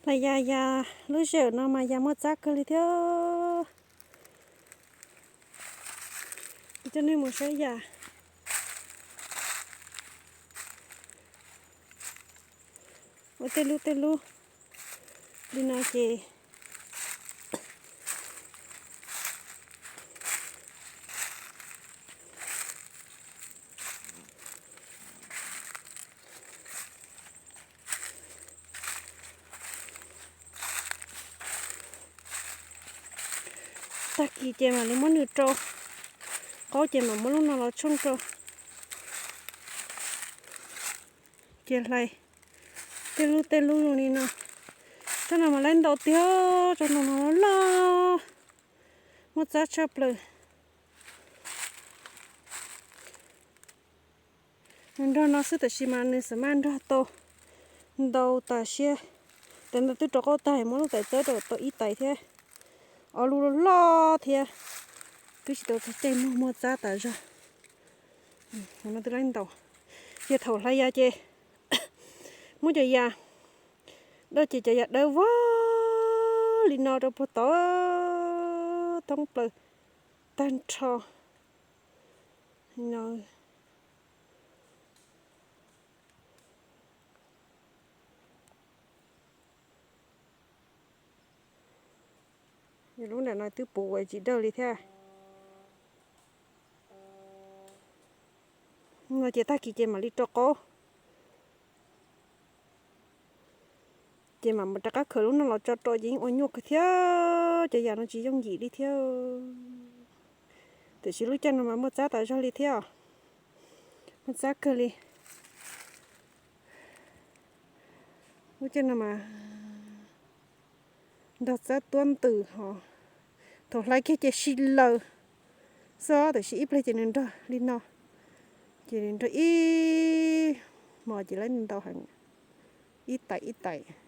Tais yas, yas lub sij hawm no mas yas muaj txab kawg li thiab. Coj nej mus saib yas. Ua tej lub tej lub li no ces tag kis ces mam li muab nws rau qaub ces mam muab lub no los tshooj rau ces hlais tej lub tej lub zoo li no. Tsob no mas lab ntau tiag, tsob no mas loj loj, muaj txab tshaj plaws. Nws nrog no xwb tab sis mas nws xav mas nrog tau ntau tas siab. Tais no twb rau qaub tag, muab lub tais txawb rau tau ib tais thiab, ob lub loj loj thiab. Twb tsis tau txog caij muag, muaj txab tas zog. No twb lab ntau. Ces thaum hlais yas ces muab cov yas dawb ces cov yas dawb vog li no rau puag tod thoob plaws tag nrho no. Lub nram no twb puv ua tsis dawj li thiab. No ces tag kis ces mam li rau qaub. Ces mam mus rov qab khaws lub no los tso rau ces yeej ua nyuaj kawg thiab, cov yam no tsis yooj yim li thiab. Tiam sis lub caij no mas muaj txab tas zog li thiab, muaj txab kawg li. Lub caij no mas nrog txab tuab ntws ho, thaum hlais kiag ces si laws xwb, tiam sis ib pliag ces nws nrog li no, ces nws nrog ib hmos ces lab ntau heev, ib tais ib tais.